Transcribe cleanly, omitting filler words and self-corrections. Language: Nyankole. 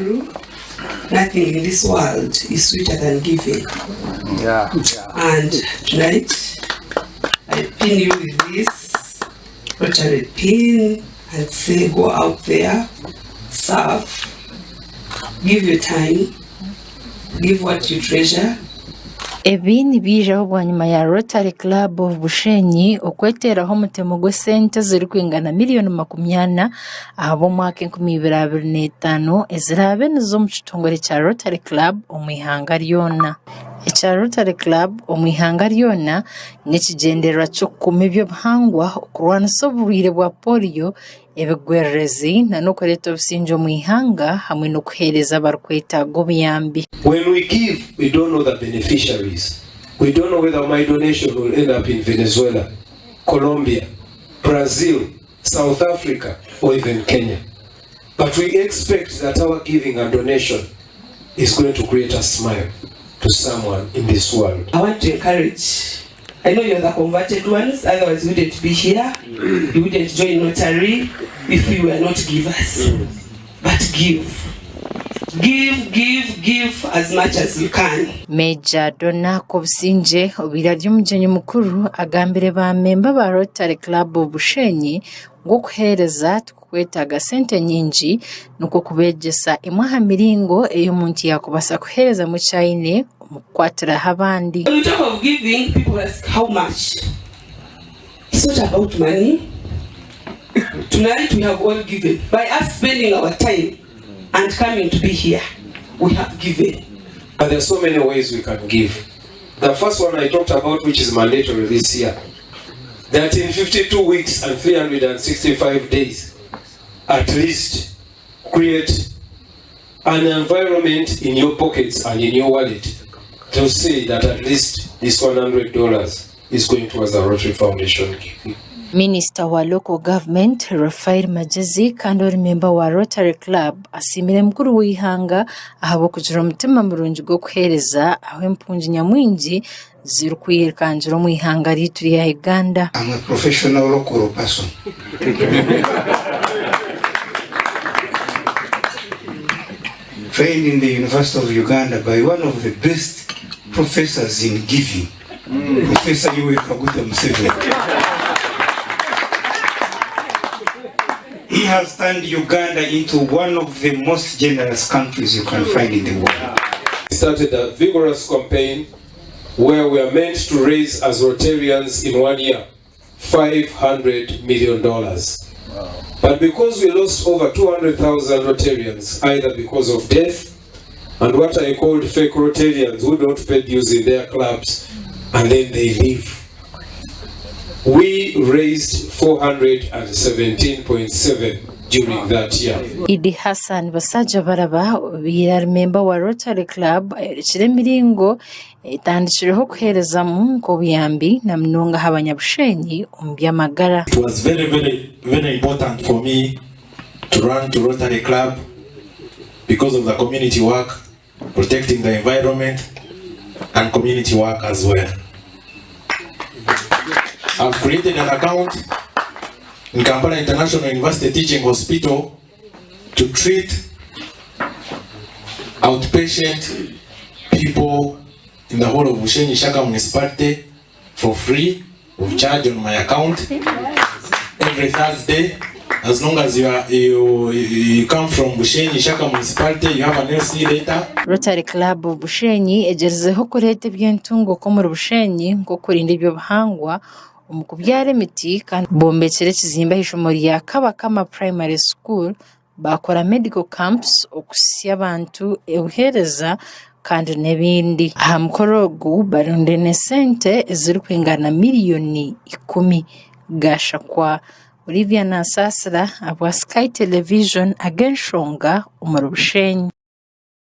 Mukuru, nothing in this world is sweeter than giving. And tonight, I pin you with this Rotary pin and say go out there, serve, give your time, give what you treasure. Ebi nibiijaho bwanyima ya Rotary Club of Bushenyi okweteeraho omutemo gw'esente ezirikwingana miriyoni 40 ahabw'omwaka 2025 eziraabe niza omu kitongore kya Rotary Club omu ihanga ryona. Ekya Rotary Club omu ihanga ryona n'ekigyendererwa ky'okukuuma eby'obuhangwa, okurwanisa oburwaire bwa pooriyo, ebigwererezi n'okureeta obusingye omu ihanga hamwe n'okuheereza abarikwetaaga obuyambi. When we give, we don't know the beneficiaries. We don't know whether my donation will end up in Venezuela, Colombia, Brazil, South Africa or even Kenya. But we expect that our giving and donation is going to create a smile to someone in this world. I want to encourage, I know you're the converted ones, otherwise you wouldn't be here, you wouldn't join Rotary if you were not givers. But give. Give, give, give as much as you can. Major Donna Kobusingye obaire ari omugyenyi mukuru agambire ba memba ba Rotary Club of Bushenyi ngu okuheereza tikukwetaaga sente nyingi nikwo kubeegyesa emwe aha miringo ei omuntu yaakubaasa kuheerezamu eki aine omu kukwatiraho abandi. When we talk of giving, people ask how much? It's not about money. Tonight we have all given. By us spending our time and coming to be here, we have given. And there are so many ways we can give. The first one I talked about, which is mandatory this year, that in 52 weeks and 365 days, at least create an environment in your pockets and in your wallet to say that at least this $100 is going towards the Rotary Foundation giving. Minisita wa Local Government, Raphael Magyezi kandi ori memba wa Rotary Club asiimire mukuru w'eihanga ahabw'okugira omutima murungi gw'okuheereza ahu empungi nyamwingi zirikwirukangira omu ihanga ryaitu rya Uganda. I'm a professional local person. Trained in the University of Uganda by one of the best professors in giving, Professor Yoweri Kaguta Museveni. He has turned Uganda into one of the most generous countries you can find in the world. Started a vigorous campaign where we are meant to raise as Rotarians in one year $500 million. But because we lost over 200,000 Rotarians, either because of death and what I called fake Rotarians who don't pay dues in their clubs and then they leave. We raised 417.7 during that year. Idi Hassan Basajjabalaba obaire ari memba wa Rotary Club ayorekire emiringo etandikireho kuheerezamu nk'obuyambi na munonga aha banyabushenyi omu by'amagara. It was very very very important for me to run to Rotary Club because of the community work, protecting the environment and community work as well. I've created an account in Kampala International University Teaching Hospital to treat outpatient people in the whole of Bushenyi Shaka Municipality for free of charge on my account every Thursday. As long as you are you, you come from Bushenyi Shaka Municipality, you have an LC letter. Rotary Club of Bushenyi egyerizeho kureeta eby'entunguuka omuri Bushenyi nk'okurinda eby'obuhangwa omu kubyara emiti kandi bombekire ekizimbe aha ishomero rya Kabakama Primary School baakora medical camps okuhitsya abantu obuheereza kandi n'ebindi. Aha mukoro ogu barundaine sente ezirikwingana miriyoni ikumi. Gashakwa Olivia Nasaasira ahabwa Sky Television ag'enshonga omuri Bushenyi.